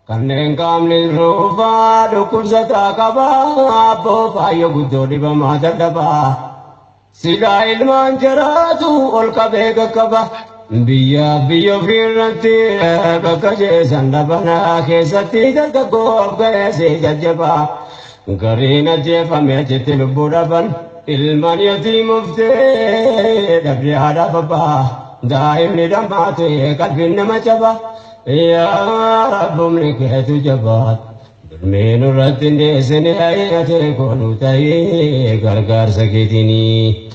Kanneen qaamni ruufaa dhukkubsataa qabaa abboo faayyoo guddoo dhibamaa dadhabaa. Silaa ilmaan jaraatu ol qabee qaqqaba. Biyya biyya ofiirratti bakka jeesan dhabanaa keessatti dargaggoo ga'eessi jajjabaa. Gariin ajjeefame achitti lubbuu dhaban. Ilmaan yatiimuftee dhabdee haadhaaf abbaa. Daa'imni dhammaate qalbiin nama caba. Yaa Rabbumni keetu jabaat. Dulmiin irratti hin deessine ati koonu ta'ee gargaarsa keetinii.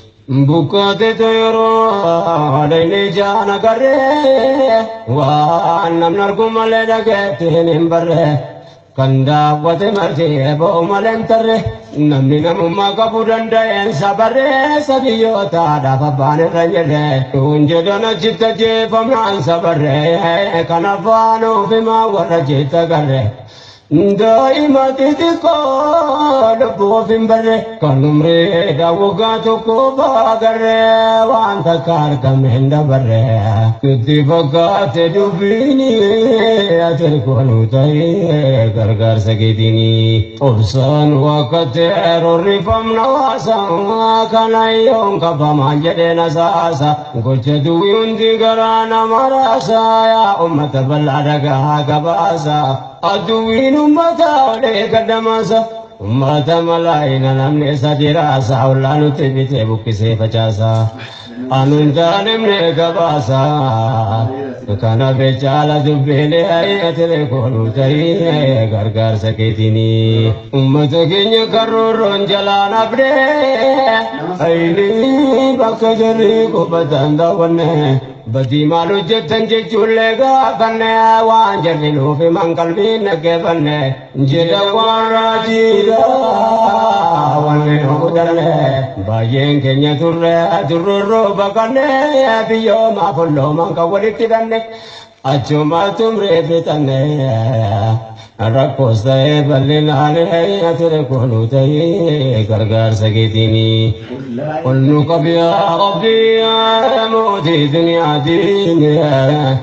Bukkaate yeroo dhayni jaan agarree waan namni argu malee dhageettiin hin barree. Kan daawwate martee bo'u malee hin tarre namni namummaa qabuu danda'een sabarree sabiyyootaadhaaf abbaan irra hin jirre. Dhuun jedhan achitti ajjeefamnaan sabarree kan afaan ofimaa warra jecha garree. Daa'ima xixiqqoo lubbuu of hin barre kan umrii waggaa tokko baagarree waan takka argame hin dabarre. Itti fakkaate dubbiini ati koonu ta'ee gargaarsa keetiini. Obsaan wakkatee rorrifamna waasa kana yoon qabamaan jedhee nasaasa. Gocha duwwii hundi garaa nama raasa yaa uummata bal'aa dhagaa gabaasa. Aduwwiin uummata olee gaddamaasa. Uummata malaayina namni sadi raasa ollaa nutti bitee buqqisee facaasa. Anuun taanemne gabaasa. Kana bechaala dubbiilee atilee kooluu ta'ee gargaarsa keetiini. Uummata keenya karroorroon jalaan abdee. Ayilii bakka jarri qubatan daawwanne. Badii maal hojjettan jechuullee gaafanne waan jarri nuuf himan qalbiin dhaggeeffanne. Jedha waan raajiidha wanni nu kutanne. Baay'een keenya turre turrurroo baqanne biyyoomaa folloomaan kan walitti hidhanne. Achuma tumree fixanne rakkoos ta'ee bal'inaan ture kooluu ta'ee gargaarsa keetiini. Ol nu qabi yaa Rabbi mootii duniyaa diinee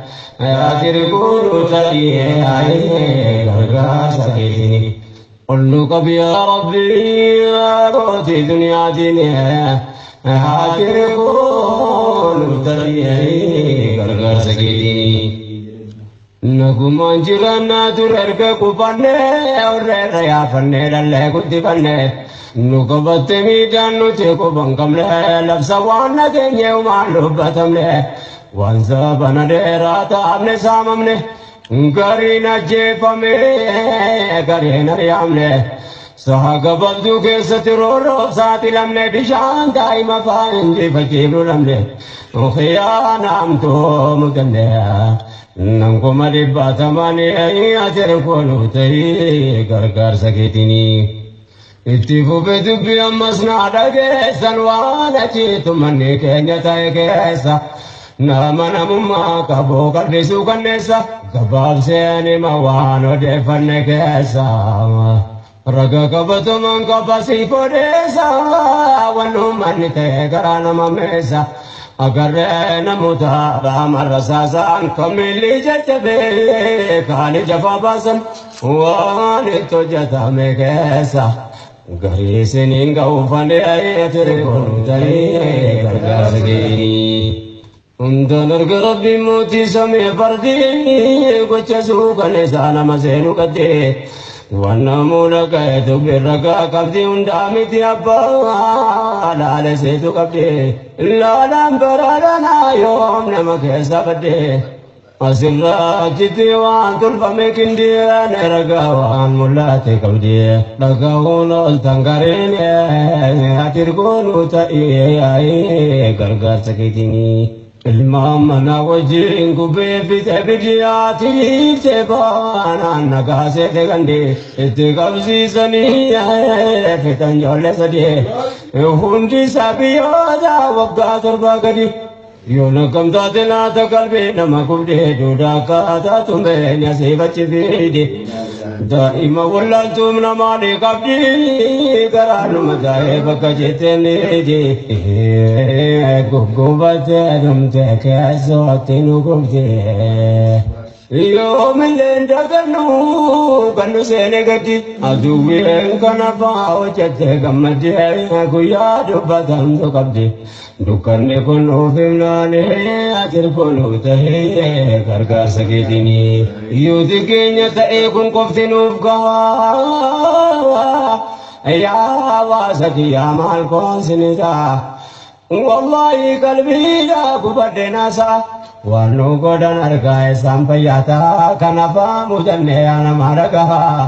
ati kooluu ta'ee gargaarsa keetiini. Ol nu qabi yaa Rabbi mootii duniyaa diinee ati kooluu ta'ee gargaarsa keetiini. Nagumaan jiraannaa ture erga qufannee warreerra yaafannee dhallee guddifannee nu qabatte miidhaan nuti quban qabne labsa waan nageenye uumaan dubbatamne waan sabana dheeraa taa'amne saamamne gariin ajjeefame gariin ari'amne saha gabaabduu keessatti roorroof saaxilamne bishaan daa'ima fa'aa injifachiifnu dhabne khiyaanaamtuu mudanne. Nankuma dhibbaatamaanii ati kooluu ta'ee gargaarsa keetiini. Itti fufee dubbii ammas naa dhageessan waan achiitu manni keenya ta'e keessa. Nama namummaa qabu qalbisuu kanneessa. Gabaabseen hima waan odeeffanne keessa. Raga qabatumaan qaba siif odeessa. Waan uummanni ta'e garaa nama meessa. Agarree namoota qaamarra saasaan kamilli jajjabee kaani jafaa baasan waan itti hojjetame keessa. Garii isiniin ga'uufannee ture kooluu ta'ee gargaarsa keetii. Hundaan arga Rabbiin mootii samii fardii gocha suukaneessaa nama seenuu qaddee. Waan namoota ka'eetu birragaa qabdi hundaa miti abbaa laala seetu qabdi. Laalaan baraadhanaa yoom nama keessa badde. Asirraa achitti waan tolfame kindiyaan ragaa waan mul'ate qabdi. Dhagahuun ol tangariin ati kooluu ta'ee gargaarsa keetiini. Ilmaan mana wajjin gubbee fixe biddiyaati dhiiftee baanaan nagaa seete gandi itti qabsiisanii fixan ijoollee sadii hundi isaa biyyoota waggaa 7 gadi. Yoo nakam taate laata qalbii nama gubdee duudaa akkaataa tumeen asiifachi fiide. Daa'ima wallaaltuum namaa ni qabdi garaa numa taa'ee bakka jetteen niidi. Guggubattee dhumte keessootti nu gubdee. Yoomillee dagannu kan nu seene gadi aduwween kana fa'aa hojjette gammaddee guyyaa dubbatamtu qabdi. Dukkanni kun nuuf himnaane ati kun ta'ee gargaarsa keetinii. Yooti keenya ta'ee kun qofti nuuf gahaa. Yaa hawaasa kiyyaa maal koonsinitaa. Wallaahi qalbiidhaa gubadhe naasaa. Waan nu godhan argaa isaan fayyataa kanaafaa mudannee yaa nama dhagahaa.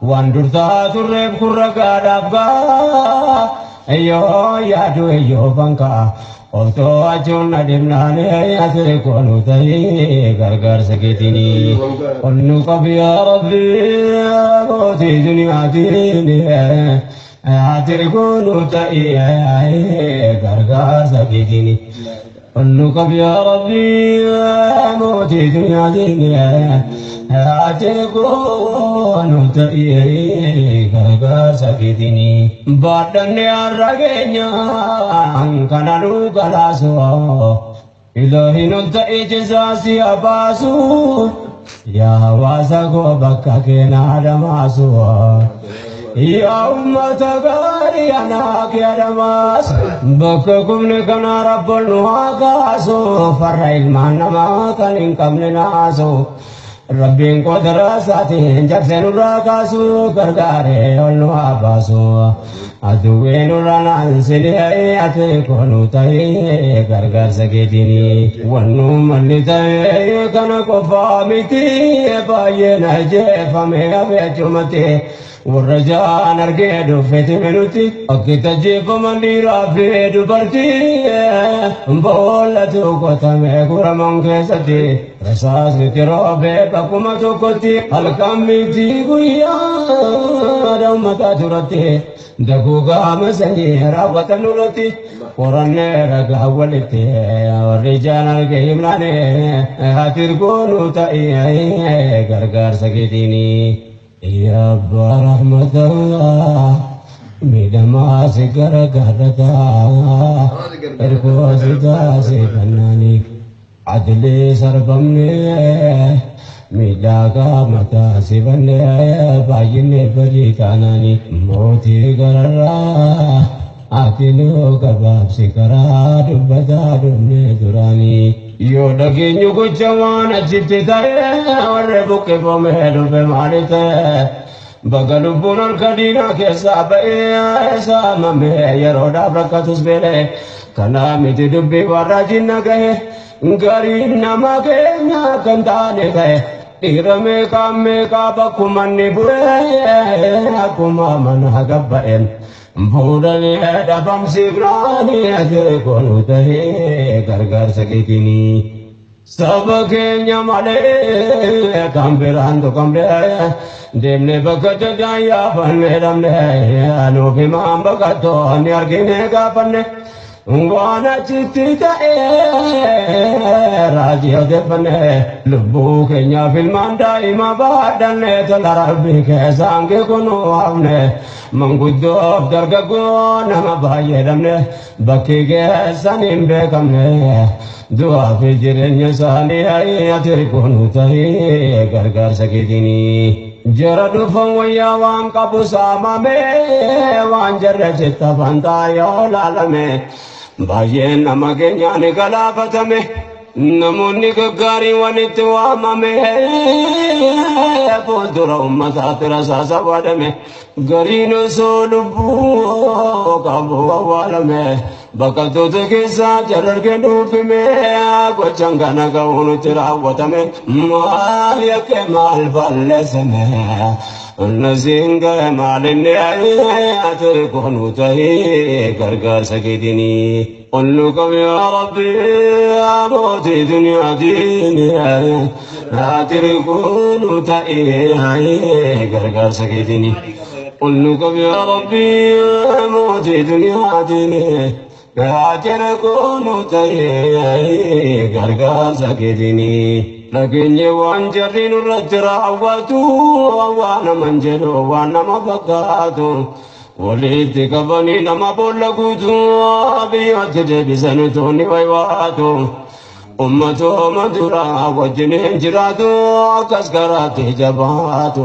Waan durtaa turreef kun ragaadhaaf gahaa. Eyyoo yaadu eyyoo fankaa. Of to'achuun na dhibnaanee ati koonu ta'ee gargaarsa keetinii. Ol nu qabi yaa Rabbi mootii duniyaatiin. Ati koonu ta'ee gargaarsa keetinii. قلك يا ربي موتي دنيا دنيا أتكون تأيي كركار. بعدني الرجينا كان نوكلاسو إلهي ننتهي جزاسي أباسو يا واسقو بكاكينا دماسو يا أمة غاري أنا كرماس بككم لكنا رب النواقاسو فر ilmaan namaa kan hin qabne naasu. Rabbiin qodara isaatiin jabsee nurraa kaasu gargaaree ol nu haa baasu. Aduwwee nurra naansinee ati koonu ta'ee gargaarsa keetinii. Wannu malli ta'ee kana qofaa miti baay'ee na jeefame hafee. Warra jaan argee dhufeeti nuti akka tajjeefaman dhiiraa fi dubartii boollatu qotamee guraman keessatti rasaasni roobee bakkuma tokkotti halkan miti guyyaa uummataa duratti daguugaa masanii raawwatan nurratti qorannee ragaa walitti warri jaan argee himnaane ati goonuu ta'ee gargaarsa keetiinii. Yaa abbaa rahmataa miidhamaa si gargaarrataa ergoo si taasifannaanii adilii sarbamnee miidhaa qaamataa si bannee baay'inne badii taanaanii mootii gararraa ati nuu gabaabsi karaa dubbataa dhufnee duraanii. Yoo dhageenyu gocha waan achitti ta'e warri buqqifamee dhufe maali ta'e baga lubbuun harka diinaa keessaa ba'ee saamamee yeroodhaaf rakkatus beele kanaa miti dubbii warra jinna gahe gariin nama keenya kan taane ta'e dhiira meeqaa meeqaa bakkuma inni bu'e akkuma mana gabba'een. Fuudhanii dhabamsiifnaanii ati koonu ta'ee gargaarsa keetinii. Saba keenya malee kan biraan tuqamne deemnee bakka jajaan yaafannee dhabne nuuf himaan baqattoonni argine gaafanne waan achitti ta'ee raajii odeeffanne lubbuu keenyaaf ilmaan daa'ima baadhanne tola rabbii keessaan kunuu hafne manguddoof dargaggoo nama baay'ee dhabne bakki keessan hin beekamne du'aa fi jireenya isaanii ati koonu ta'ee gargaarsa keetinii. Jara dhufan wayyaa waan qabu saamame waan jarra jetta fantaa yoo laalame baay'een nama keenyaan galaafatame namoonni gaggaariin walitti waamame fuuldura uummataatti rasaasa waadame gariin osoo lubbuu qabu awwaalame baqattoota keessaa jarargee dhuufime gochaan kana ga'uu nutti raawwatame maal yakke maal balleessame Nasiin ga'e maal inni ati koonu ta'ee gargaarsa keetinii. قل لكم يا ربي يا موتي دنيا ديني أتركون تأي غرغر سكيتني. قل لكم يا ربي يا موتي دنيا ديني أتركون تأي غرغر سكيتني. لكن وان جرين الرجل عواتو وانا منجلو وانا مفقاتو walitti qabanii nama boolla guutuu biyyootti deebisan utuuni waywaatu. Ummatooma duraa wajjiniin jiraatu akkas karaatti jabaatu.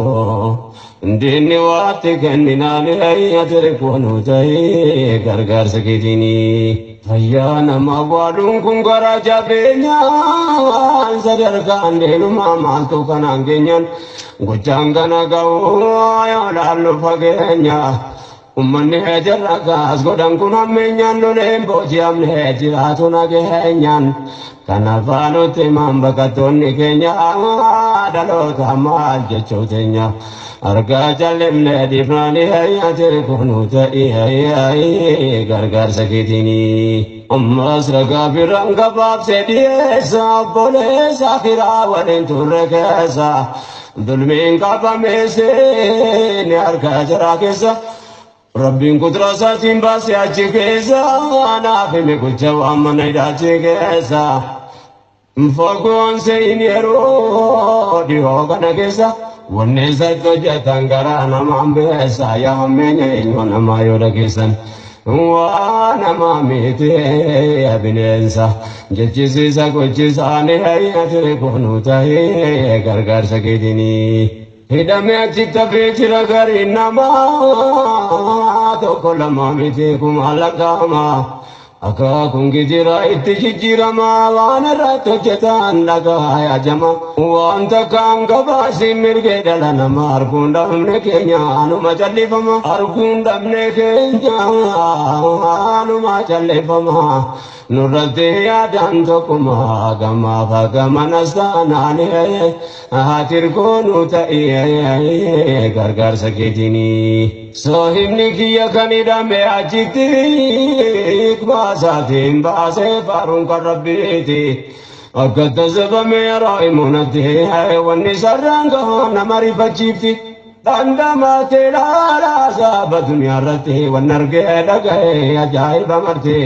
Diinni waatti kenninaan ati koonu ta'ee gargaarsa keetiini. Fayyaa nama waaduun kun gara jabeenyaan sadarkaan deelumaa maaltu kanaan keenyan gochaan kana ga'uu yoo laallu fageenya. Ummanni jarra kaas godhan kun hammeenyaan loleen booji'amne jiraatu nageenyaan. Kanaaf nutti himan baqattoonni keenya dhaloota maal jechuu teenya. Argaa jallimne dhiifnaanii ati koonu ta'ee gargaarsa keetiini. Ammas ragaa biraan gabaabsee dhiyeessa obboleessa kiraa waliin turre keessa. Dulmiin qabamee seeni harka jaraa keessa. Rabbiin kuduraa isaatiin baasee achi keessa naaf hime gocha waan mana hidhaa keessa. Fagoon se'in yeroo dhiyoo kana keessa wanni isatti hojjetan garaa namaan beessa yaa hammeenya eenyu namaa yoo dhageessan. Waa namaa miti bineensa jechisiisa gochisaanii ati koonu ta'ee gargaarsa keetiini. Hidhamee achitti hafee jira gariin namaa tokko lama miti kuma lakkaa'ama. Akaakuun gijira itti jijjiirama waan irratti hojjetan dhagaa yaajama. Wanta kaan gabaasiin mirgee dhala namaa arguun dhabne keenya anuma callifama. Arguun dhabne keenya anuma callifama. Nurratti yaadaan tokkuma gamaaf gamanas taanaan ati koonu ta'ee gargaarsa keetiini. Saahibni kiyya kan hidhame achitti baasaatiin baasee faaruun kan rabbiiti. Akka tasabame yeroo himunatti wanni sarraan gahaa nama rifachiifti. Dhandhamaatee laalaa saaba duniyaa irratti wanni argee dhaga'ee ajaa'iba marti.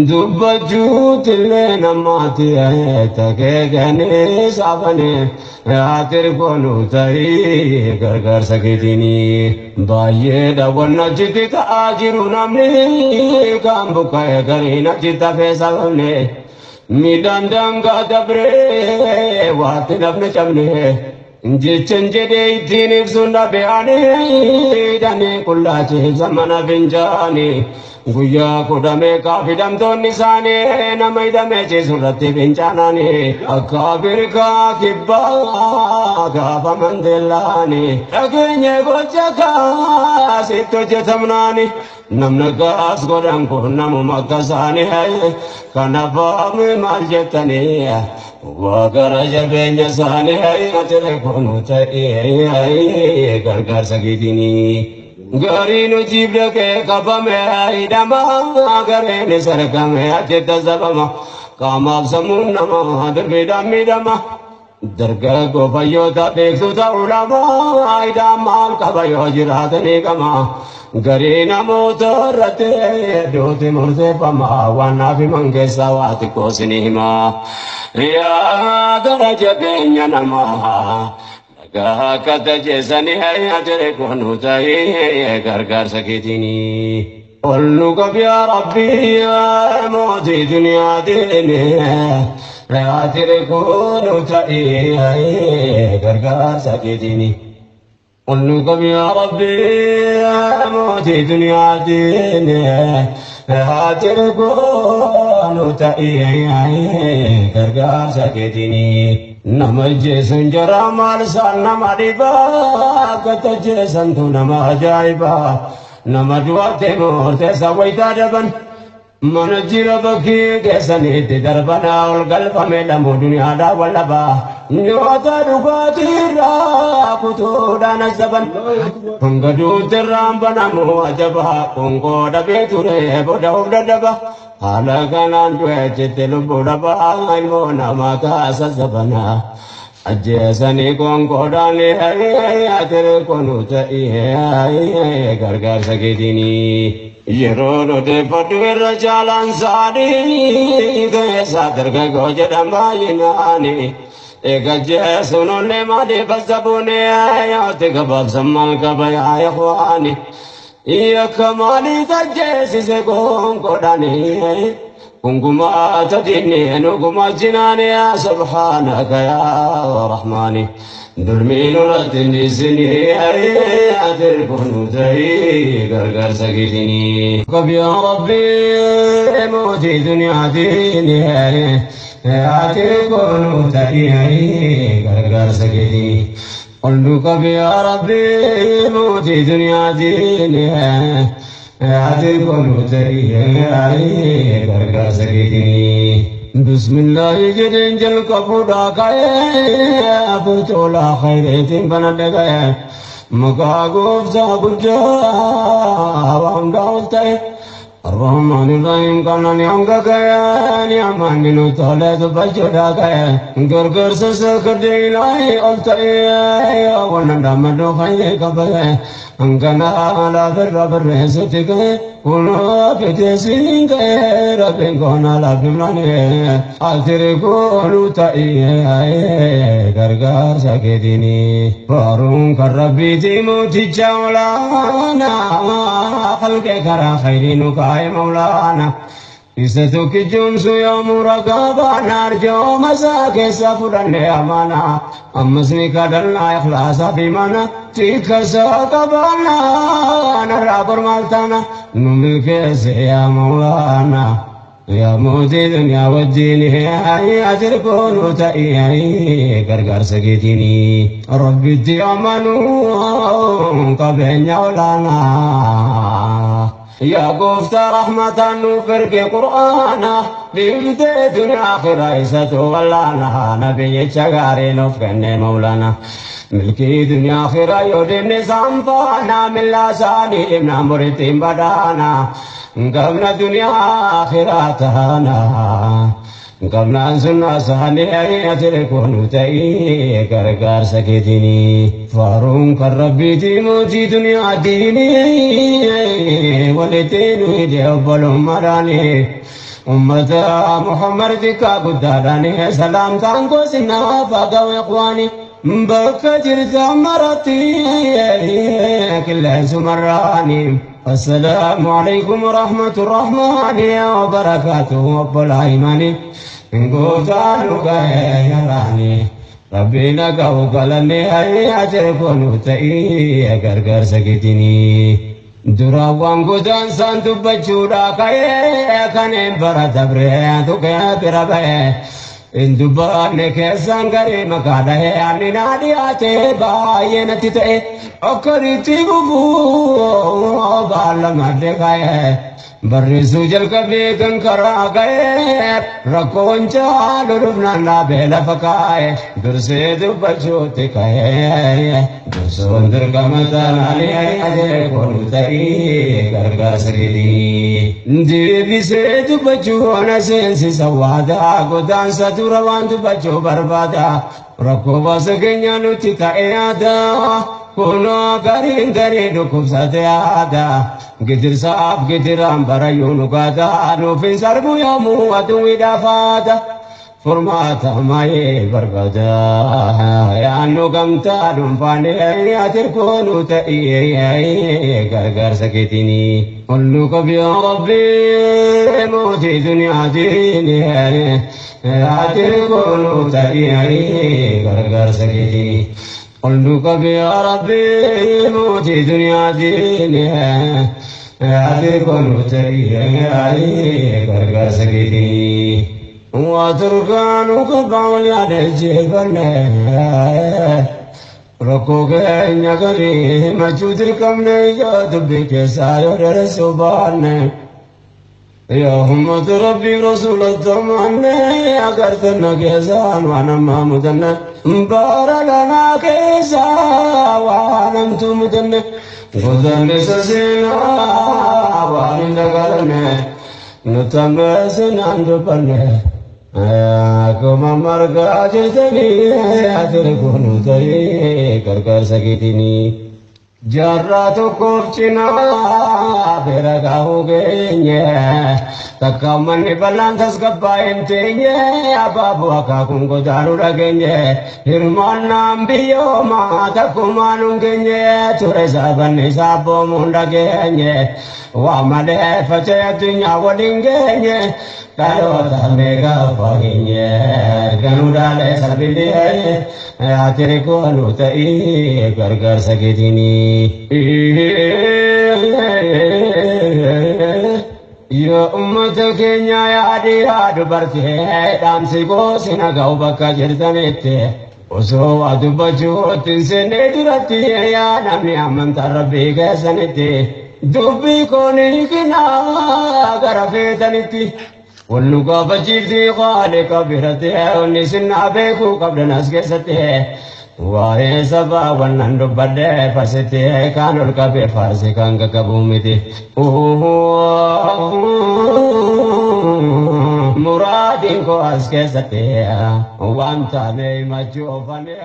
Dubbachuutillee namaatti takeekanii saafanii ati koonu ta'ee gargaarsa keetiini. Baay'eedha wanna achitti ta'aa jiru namni kan buqqa'e gariin achitti hafee sababne. Midhaan daangaa dabree waatti lafne cabne. Jechan jedhee ittiin ibsuun dhabe ani hidhanii qullaachiisa mana fincaanii. Guyyaa kudha meeqaaf hidhamtoonni isaanii nama hidhamee ciisu irratti fincaananii. Akka Afrikaa kibbaa gaafa Mandeellaanii. Dhageenye gocha kaasitti hojjetamnaani. Namni akkas godhan kun namuma akka isaanii. Kanaaf maal jettanii waa gara jabeenya isaanii ati koonu ta'ee gargaarsa keetiini. Gariin hojiif dhaqee qabame hidhama gareen sarkame achitti tasabama qaamaaf sammuun namaa darbeedhaan miidhama. Dargaggoo fayyoota beektota ulamaa hidhaan maal qaba yoo jiraatanii qama. Garii namoota irratti hedduutti murteeffama waan naaf himan keessaa waa xiqqoo isinii hima. Yaa gara jabeenya namaa. Akka tajeessanii ati koonu ta'ee gargaarsa keetiini. Ol nu qabi yaa Rabbii mootii duniyaatiin ati koonu ta'ee gargaarsa keetiini. Ol nu qabi yaa Rabbii mootii duniyaatiin ati koonu ta'ee gargaarsa keetiini. Nama jeesun jara maal isaan nama dhibaa akka tajjeesantu nama ajaa'ibaa. Nama du'atte murteessa wayitaa daban mana jira bakkee keessanitti darbanaa ol galfame lamuu duniyaadhaa wallabaa. Nyaata dhugaatiirraa kutuudhaan asaban hanga duutirraan banamu ajabaa qoonqoo dhabee ture booda of dadhaba. Haala kanaan du'e jettee lubbuu dhabaa ilmoo namaa kaasa sabanaa. Ajjeesanii qoonqoodhaan ati koonu ta'ee gargaarsa keetiini. Yeroo odeeffadhu irra caalaan saanii keessaa dargaggoo jedhan baay'inaani. Eega jeesuun ollee maaliif asabuuni yaa'u gabaabsan maal qaba yaa ikhwaani. Yakka maaliif ajjeesise qoonqoodhaani. كنكما تديني نكما جناني يا سبحانك يا رحماني دلمين رتني سني أتركن تهي غرغر سكتني قب يا ربي موتي دنيا ديني أتركن تهي غرغر سكتني قلت قب يا ربي موتي دنيا ديني أتركن تهي غرغر سكتني بسم الله جدين جل كفودا كاي أبوتولا خيرتين بندقاي مقاقوف زابجا وامداولتاي الرحمن الرحيم قالنا نعم كاي نعم نو تولد بجودا كاي غرغر سسكدي لاي قلتاي ونندمدو خير كباي انغنا لا بر بر ستك كنا بدسين غير بنغنا لا بمناني أتركون تأي غرغر سكتني بارون كربي تيموتي جولانا خلق كرا خيرين كاي مولانا إستوك جمس يوم رقابا نرجو مساك سفرا أمانا أمسني كدلنا إخلاصا بمانا تكسا قبانا نرابر مالتانا نملك يا مولانا يا موتي دنيا والدين يا أتركون تأيي غرغر سكتني ربي تيامنو قبل مولانا يا قفت رحمة نفرق قرآنا بيبتي دنيا آخرة إساتو ولانا نبي شغاري نفقن مولانا ملكي دنيا آخرة يودين سامفانا من لاساني ابن مرتين بدانا قبل دنيا آخرة تهانا قبل أن سنة سهني أتركون تأي غرغر سكتني فارون كربي تيموتي دنيا ديني ولتين ويدي مراني أمة محمد دكا قدراني سلام تانكو سنا فاقا إخواني بكتر ثمرتي كل سمراني السلام عليكم ورحمة الرحمن وبركاته رب العالمين قوتانك يا راني ربنا قوقلني أتركون تأي غرغر سكتني دراوان قدان سانتو بجودا كاي كنين برا تبري تكا بربي إن دبان كيسان غري مكاده أني نادياتي باينتي تأي أكريتي ببو بالمدكاي برسو جل کبھی کنکرا گئے رکون چال ربنا نا بیل فکائے درسے دو بچوتے کہے درسوندر کمتا نالی اجے کون تئی گرگر سکیدی دیوی سے دو بچو نسین سوادا گودان ستوروان دو بچو بربادا رکو بس گنیانو تکا ایادا كنا قرين قرين كبسة عادا قدر صاحب قدر أمبر يونقادا نوفين سربو يومو ودوي دافادا فرماتا ما يبرقدا يا أنو قمتا دنفاني أتركونو تأيي غرغر سكتني قلوك يا ربي موتي دنيا ديني أتركونو تأيي غرغر سكتني قلت يا ربي موتي دنيا ديني أتركون تأيي غرغر سكتني واتركان قبعون يا الجبل ركوك نغري مجود ركم نجات بك ساير رسوبان يا همة ربي رسول الضمان أقرتنا كيسان وانا ما مدن بار لنا كيسا وانا مدن غدن سسينا وانا نغرنا نتمسنا عند كما مرقا جرتني أتركون تري كركر سكتني جرات كوفچنا bira gahuu geenye takka manni bal'aan tasgabbaa'een teenye abaaboo akaakuun godaanuu dhageenye hirmaannaan biyyoomaa takkumaan hin geenye ture sabanni isaa abboomuun dhageenye waa malee faca'e addunyaa waliin geenye dhaloota meeqa fageenye ganuu dhaalee salphillee ati koonu ta'ii gargaarsa keetiinii. Yoo uummata keenya yaadii yaa dubartee dhaamsi goosina ga'u bakka jirtanitti osoo waa dubbachuutti hin seenne duratti yaa namni amantaa rabbii keessanitti dubbii koonii kinaa gara feetanitti. Wannu gaafachiifti qaaliqa biratti wanni sinnaa beekuu qabdan as keessatti waa'ee sabaa wannan dubbadhe farsitti kaan ol qabee faarsi kan qaqqabu miti. Muraadiin koo as keessatti waan taane himachuu oofane.